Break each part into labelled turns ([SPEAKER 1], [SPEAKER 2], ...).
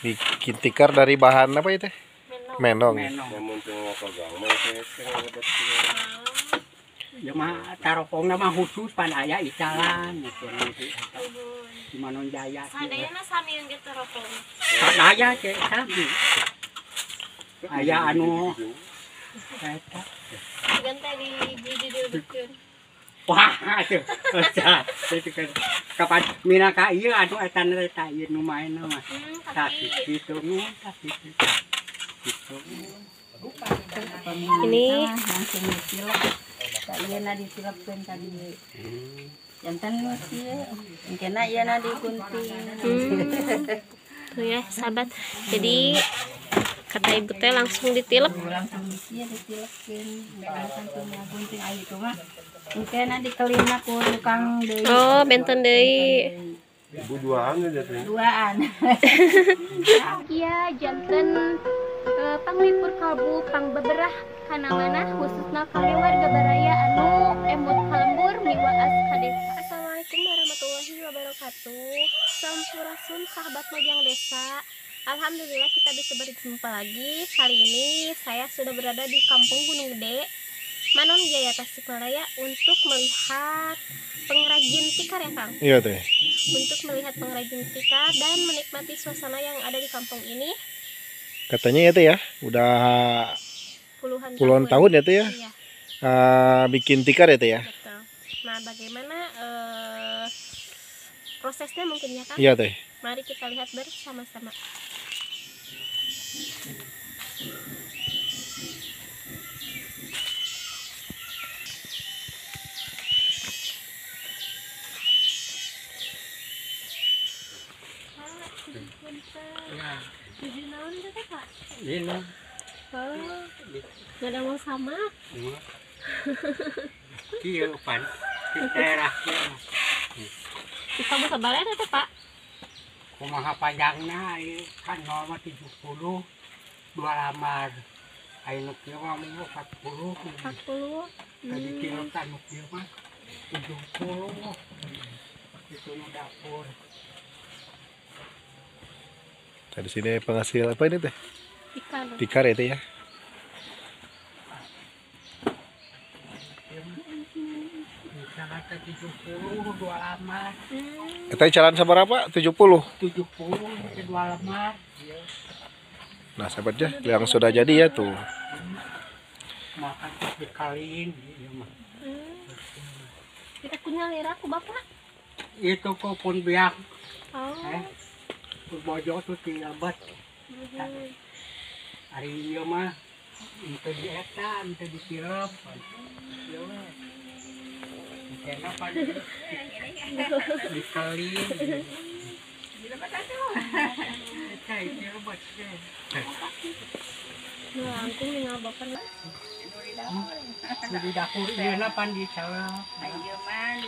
[SPEAKER 1] Bikin tikar dari bahan apa itu? Menong.
[SPEAKER 2] Ya mah tarokongna mah khusus pan aya icalan gitu nanti. Di Manonjaya.
[SPEAKER 3] Sadayana sami yang gitu rokong.
[SPEAKER 2] Sadaya teh sami. Aya anu eta.
[SPEAKER 3] Ganta di dididieukeun.
[SPEAKER 2] Wah, atuh. Itu kan kapan mina ka ieu anu eta eta ieu nu maena mah. Tah kitu nu tah kitu. Gitu.
[SPEAKER 3] Ini
[SPEAKER 4] langsung ditilep. Tak ieu na ditilepkeun tadi. Jantan nu kieu. Engkena ieu na digunting.
[SPEAKER 3] Tuh ya, sahabat. Jadi kata ibu teh langsung ditilep.
[SPEAKER 4] Langsung dikieu ditilepkeun. Langsung gunting aya itu mah. Engkena dikelina ku tukang deui.
[SPEAKER 3] Oh, benten deui.
[SPEAKER 1] Ibu duaan aja teh.
[SPEAKER 4] Duaan.
[SPEAKER 3] Iya, janten panglipur kalbu pangbeberah kana manah khususna kangge warga baraya anu emut kalembur miwaas ka desa. Assalamualaikum warahmatullahi wabarakatuh. Sampurasun sahabat Mojang Desa. Alhamdulillah kita bisa berjumpa lagi. Kali ini saya sudah berada di Kampung Gunung Gede, Manonjaya, Tasikmalaya untuk melihat pengrajin tikar ya Kang?
[SPEAKER 1] Iya teh.
[SPEAKER 3] Untuk melihat pengrajin tikar dan menikmati suasana yang ada di kampung ini.
[SPEAKER 1] Katanya ya teh ya, udah puluhan tahun ya teh ya.
[SPEAKER 3] Iya.
[SPEAKER 1] Bikin tikar ya teh ya.
[SPEAKER 3] Betul. Nah, bagaimana prosesnya mungkin ya Kang?
[SPEAKER 1] Iya teh.
[SPEAKER 3] Mari kita lihat bersama-sama.
[SPEAKER 2] Iya.
[SPEAKER 3] Oh, nggak ada mau sama.
[SPEAKER 2] Iya, pan. Di daerah kieu.
[SPEAKER 3] Bisa sabaraha teh, Pak?
[SPEAKER 2] Kumaha panjangna ieu kan 0 mah 70, dua lamar. Aya nu kieu mah 40.
[SPEAKER 3] 40.
[SPEAKER 2] Tadi kieu kan nu kieu mah 70. Itu nu dapur.
[SPEAKER 1] Tadi sini penghasil apa ini teh?
[SPEAKER 3] Tikar.
[SPEAKER 1] Tikar ya teh ya.
[SPEAKER 2] 70 dua lamar.
[SPEAKER 1] Kita jalan seberapa? 70.
[SPEAKER 2] 70 dua lamar.
[SPEAKER 1] Nah, sahabat ya, yang sudah jadi ya tuh.
[SPEAKER 2] Makan dikaliin ieu mah.
[SPEAKER 3] Kita punya lira ku Bapak.
[SPEAKER 2] Itu kok pun biak.
[SPEAKER 3] Oh.
[SPEAKER 2] Bojo tuh tiabat. Ari ieu mah henteu di eta, henteu ditilep. Ieu we. Kena pan dikelin. Eta dilebet teh.
[SPEAKER 3] Nu langkung ningal bapak.
[SPEAKER 2] Nu di dapur ieu na pan dicelep.
[SPEAKER 4] Ieu mah.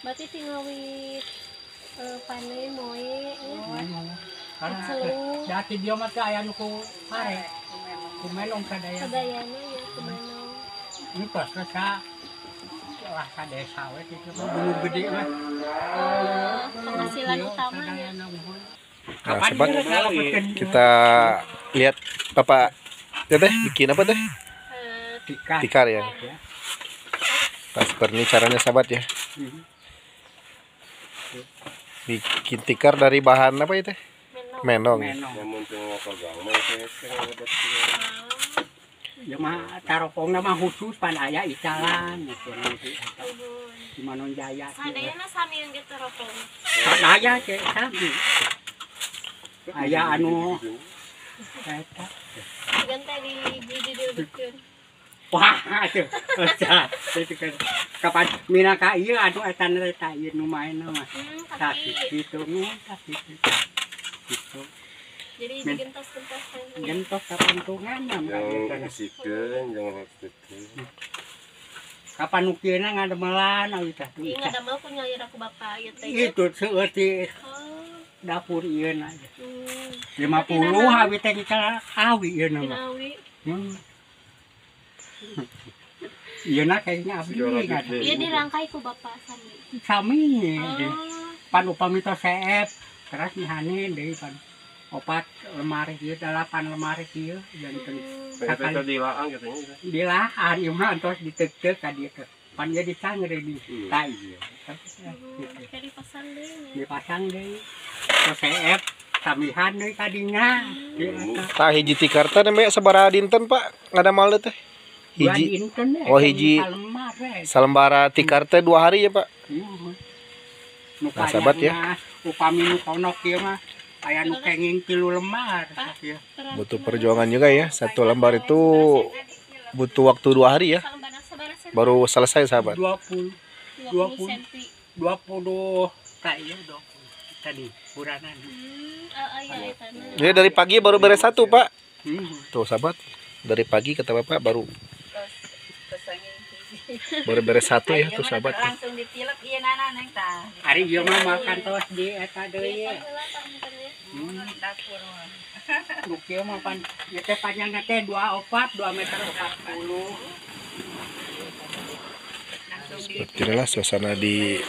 [SPEAKER 3] Berarti tinggal panen moe
[SPEAKER 2] karena dati dia mah teh aya nu ku pare ku menong sadaya
[SPEAKER 3] sadayana ya ku menong
[SPEAKER 2] ini tos ka lah ka desa we kitu mah Gunung Gede mah
[SPEAKER 3] penghasilan utama ya.
[SPEAKER 1] Nah, sobat, kita lihat Bapak ya teh bikin apa teh?
[SPEAKER 2] Tikar.
[SPEAKER 1] Tikar ya. Nah, seperti ini caranya sahabat ya. Bikin tikar dari bahan apa itu? Menong.
[SPEAKER 2] Ya mah tarokongna mah khusus pan aya icalan gitu nanti. Di Manonjaya.
[SPEAKER 3] Sadayana sami yang gitu rokong.
[SPEAKER 2] Sadaya teh sami. Aya anu eta.
[SPEAKER 3] Ganta di dididieukeun.
[SPEAKER 2] Wah, atuh. Itu kan kapan mina ka ieu anu eta eta ieu nu maena mah. Tah kitu nu tah kitu. Gitu.
[SPEAKER 3] Jadi digentos-gentos
[SPEAKER 2] gentos kapantungan mah
[SPEAKER 5] isikeun jangan isikeun.
[SPEAKER 2] Kapan nu kieu na ngademelan awi tah.
[SPEAKER 3] Ieu ngadamel ku nyalira ku bapak ieu teh.
[SPEAKER 2] Itu seueur ti dapur ieu na. 50 awi teh kita awi ieu na mah.
[SPEAKER 3] Awi.
[SPEAKER 2] Iya na kayaknya abdi
[SPEAKER 3] Iya dirangkai ku bapak sami.
[SPEAKER 2] Sami. Pan upami tos seep Teras mihane deui pan 4 lemari ieu 8 lemari ieu janten.
[SPEAKER 5] Sakali dilaang kitu nya.
[SPEAKER 2] Dilaang ieu mah entos diteuteuh ka dieu teh. Pan ieu dicangre di ta ieu.
[SPEAKER 3] Dipasang deui.
[SPEAKER 2] Dipasang deui. Terus seep samihan deui ka dinya.
[SPEAKER 1] Tah hiji tikar teh nembe sabaraha dinten Pak ngadamal teh? Hiji. Oh hiji. Salembara tikar teh 2 hari ya Pak. Nah, sahabat ya.
[SPEAKER 2] Upami nu konok ieu mah aya nu kenging 3 lembar ya.
[SPEAKER 1] Butuh perjuangan juga ya. Satu lembar itu butuh waktu 2 hari ya. Baru selesai sahabat.
[SPEAKER 2] 20 tak iya 20 tadi buranan.
[SPEAKER 1] Jadi dari pagi baru beres 1 Pak. Tuh sahabat, dari pagi kata Bapak baru beres 1 ya tuh sahabat.
[SPEAKER 4] Langsung ditilep ieu nana neng tah.
[SPEAKER 2] Ari ieu mah makan tos di eta deui.
[SPEAKER 4] Dapur.
[SPEAKER 2] Nu kieu mah pan ieu teh panjangna teh 24, 2 meter 40.
[SPEAKER 1] Seperti inilah suasana di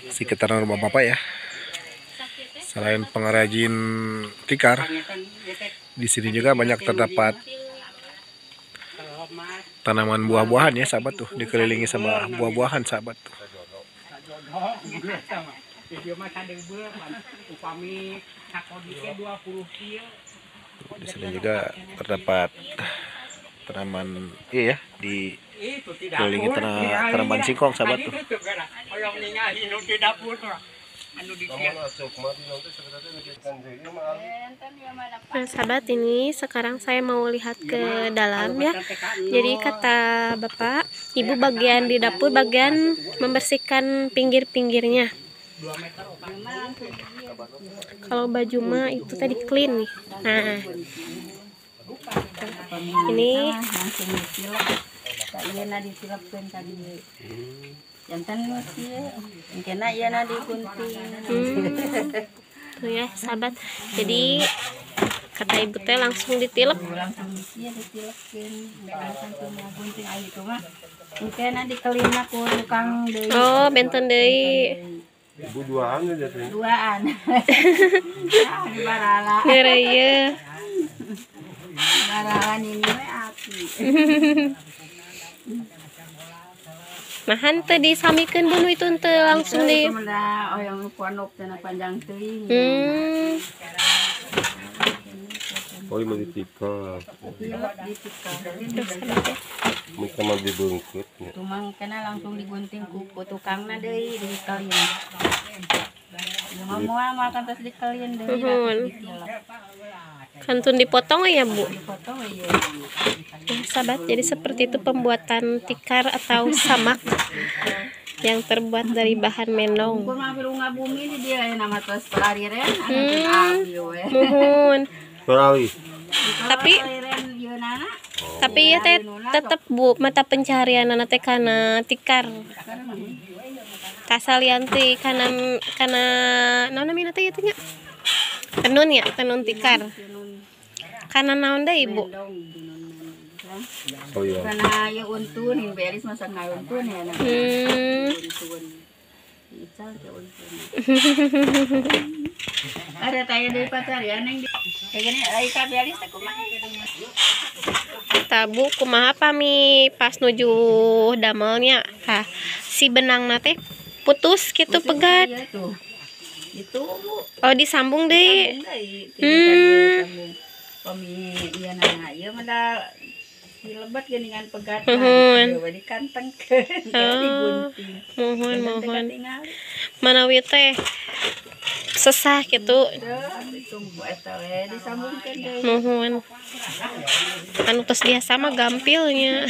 [SPEAKER 1] sekitaran rumah Bapak ya. Selain pengrajin tikar, di sini juga banyak terdapat tanaman buah-buahan ya sahabat tuh, dikelilingi sama buah-buahan sahabat tuh. Di sini juga terdapat tanaman iya ya, di kelilingi tanaman singkong sahabat tuh.
[SPEAKER 3] Nah sahabat, ini sekarang saya mau lihat ke dalam ya. Jadi kata Bapak, Ibu bagian di dapur bagian membersihkan pinggir-pinggirnya. Kalau baju mah itu tadi clean nih. Nah, ini
[SPEAKER 4] langsung ditilep. Ieu ditilepkeun tadi. Janten ieu, engkena ieu digunting.
[SPEAKER 3] Tuh ya, sahabat. Jadi kata ibu teh langsung ditilep.
[SPEAKER 4] Langsung ieu ditilepkeun, langsung gunting ai itu mah. Engkena dikelina ku tukang deui.
[SPEAKER 3] Oh, benten deui.
[SPEAKER 5] Ibu duaan aja teh.
[SPEAKER 4] Duaan. Di barala.
[SPEAKER 3] Geureuy.
[SPEAKER 4] Barala ini we api.
[SPEAKER 3] Nah, henteu disamikeun bunuh itu henteu langsung di.
[SPEAKER 4] Oyong ponok cenah panjang teuing.
[SPEAKER 5] Oh, ieu mah ditikar.
[SPEAKER 4] Ditikar.
[SPEAKER 5] Mungkin mah dibungkut nya.
[SPEAKER 4] Tumang kena langsung digunting ku tukangna deui dikelin. Ieu mah moal kan tos dikelin deui ditilep.
[SPEAKER 3] Kantun dipotong ya, Bu?
[SPEAKER 4] Dipotong ya.
[SPEAKER 3] Nah, sahabat, jadi seperti itu pembuatan tikar atau samak yang terbuat dari bahan menong. Muhun. Tapi ya teh tetep Bu mata pencaharian anak teh kana tikar. Kasalianti kana kana naon namina teh ieu nya? Tenun ya, tenun tikar. Kana naon deui Ibu?
[SPEAKER 5] Oh iya.
[SPEAKER 4] Karena ya untun, ini beris masa ngauntun ya. Ical ke untun. Ada tanya dari pacar ya neng. Kayak gini, ai ka beris teh kumaha?
[SPEAKER 3] Tabu kumaha pami pas nuju damelnya. Tah, si benangna teh putus gitu pegat.
[SPEAKER 4] Iya tuh. Itu Bu.
[SPEAKER 3] Oh, disambung deui.
[SPEAKER 4] Pami ieu na ieu mah dilebet geuningan pegat.
[SPEAKER 3] Muhun.
[SPEAKER 4] Dikantengkeun, digunting.
[SPEAKER 3] Muhun, muhun. Manawi teh sesah gitu.
[SPEAKER 4] Disambungkeun deui.
[SPEAKER 3] Muhun. Anu tos biasa mah gampilnya.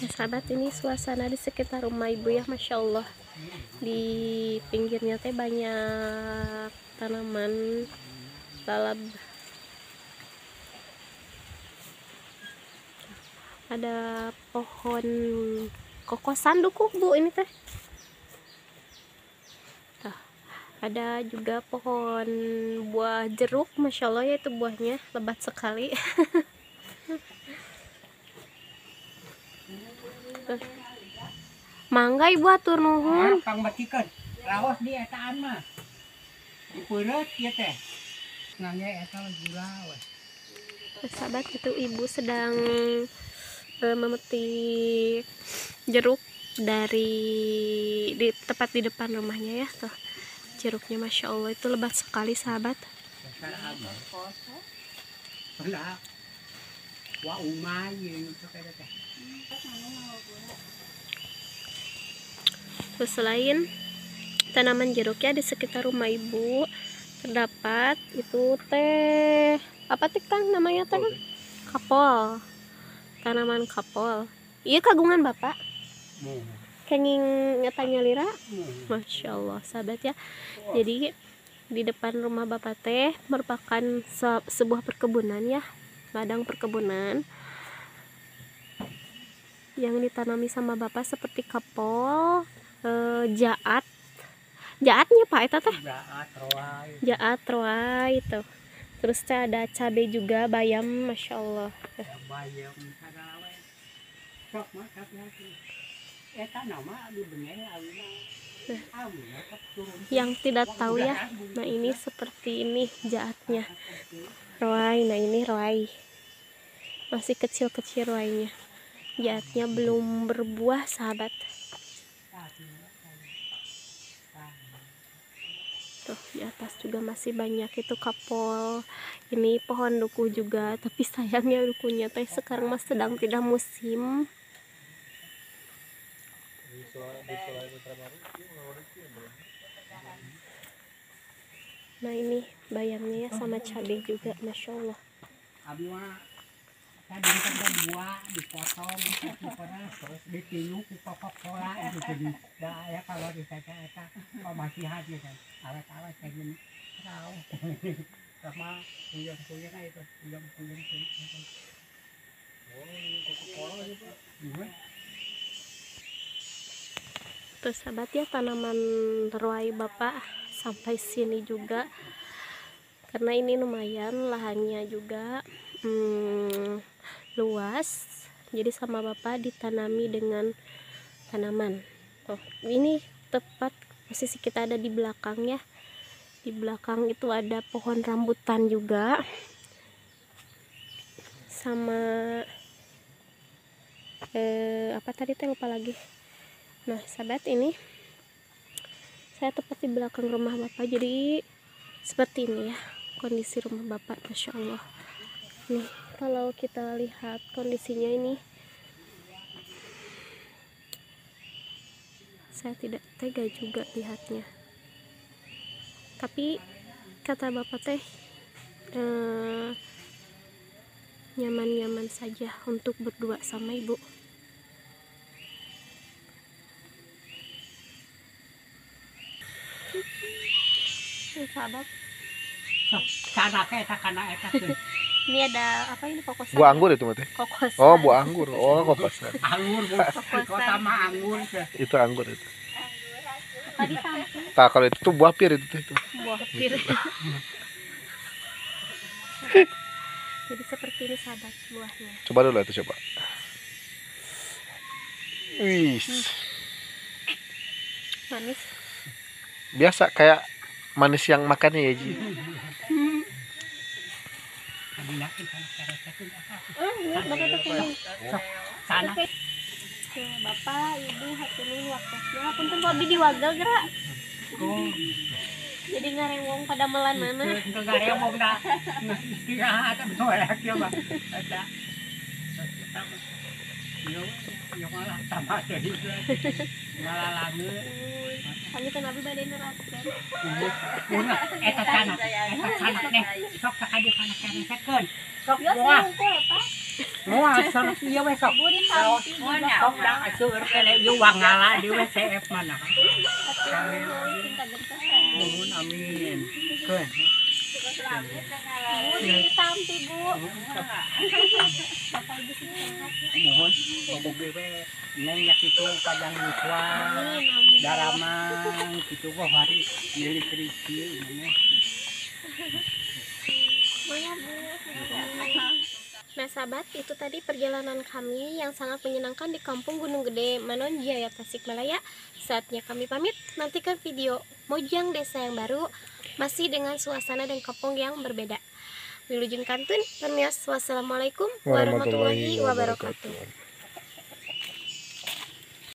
[SPEAKER 3] Ya, sahabat, ini suasana di sekitar rumah ibu ya, masya Allah. Di pinggirnya teh banyak tanaman lalab. Ada pohon kokosan duku bu ini teh. Tuh, Ada juga pohon buah jeruk, Masya Allah ya, itu buahnya lebat sekali. Mangga ibu atur nuhun.
[SPEAKER 2] Pangmetikeun. Raos di etaan mah. Dipeureut ieu teh. Ngangge eta gula we.
[SPEAKER 3] Sahabat, itu ibu sedang memetik jeruk dari di tepat di depan rumahnya ya tuh. Jeruknya Masya Allah itu lebat sekali sahabat. Terus selain tanaman jeruknya di sekitar rumah ibu terdapat itu teh apa teh Kang namanya teh? Kapol. Tanaman kapol. Iya kagungan bapak. Kenging ngetanya lira. Masya Allah sahabat ya. Jadi di depan rumah bapak teh merupakan sebuah perkebunan ya, ladang perkebunan yang ditanami sama bapak seperti kapol, jaat. Jaatnya pak eta teh? Jaat roai itu. Terus teh ada cabai juga, bayam, Masya Allah.
[SPEAKER 2] Bayam
[SPEAKER 3] Nah, yang tidak tahu ya, nah ini seperti ini jaatnya roai. Nah ini roai, masih kecil-kecil roainya, jaatnya belum berbuah sahabat. Tuh di atas juga masih banyak itu kapol. Ini pohon duku juga, tapi sayangnya dukunya teh sekarang masih sedang tidak musim. Nah ini bayamnya ya, sama cabai juga, Masya Allah. Tuh sahabat ya, tanaman roai bapak sampai sini juga, karena ini lumayan lahannya juga luas, jadi sama bapak ditanami dengan tanaman. Oh, ini tepat posisi kita ada di belakang ya. Di belakang itu ada pohon rambutan juga, sama apa tadi teh lupa lagi. Nah sahabat, ini saya tepat di belakang rumah bapak, jadi seperti ini ya kondisi rumah bapak, Masya Allah. Nih kalau kita lihat kondisinya ini, saya tidak tega juga lihatnya, tapi kata bapak teh nyaman-nyaman saja untuk berdua sama ibu. Sahabat, ini ada apa ini, kokosan?
[SPEAKER 1] Buah anggur itu mah teh.
[SPEAKER 3] Kokosan.
[SPEAKER 1] Oh, buah anggur. Oh, kokosan.
[SPEAKER 2] Anggur, sama anggur.
[SPEAKER 1] Itu anggur itu.
[SPEAKER 3] Tadi samping.
[SPEAKER 1] Nah, kalau itu tuh buah pir itu tuh.
[SPEAKER 3] Buah pir. Jadi seperti ini sahabat buahnya.
[SPEAKER 1] Coba dulu itu coba. Wih.
[SPEAKER 3] Manis.
[SPEAKER 1] Biasa kayak manis yang makannya ya Ji.
[SPEAKER 3] Bapak, ibu, hatunin waktunya. Punten kok abdi diwagel gerak. Jadi ngarewong pada melan mana?
[SPEAKER 2] Ngarewong dah. Istirahat atau kieu mah. Eta. Yo malah tambah deui. Ngalalangeun.
[SPEAKER 3] Kami teh nabi bade neraskeun.
[SPEAKER 2] Mun eta tanah, eta tanah neh sok sakadi kana keresekeun. Sok moal. Moal sok ieu we sok. Sok da seueur keneh ieu wangala di we CF mana. Amin amin. Keun.
[SPEAKER 3] Bu ditampi Bu. Bapak Ibu sehat.
[SPEAKER 2] Mohon boboge we neng nya kitu kadang yuswa daramang kitu wah hari milik kieu nya.
[SPEAKER 3] Nah sahabat, itu tadi perjalanan kami yang sangat menyenangkan di Kampung Gunung Gede, Manonjaya, Tasikmalaya. Saatnya kami pamit, nantikan video Mojang Desa yang baru, masih dengan suasana dan kampung yang berbeda. Wilujeng kantun, permios, wassalamualaikum warahmatullahi wabarakatuh.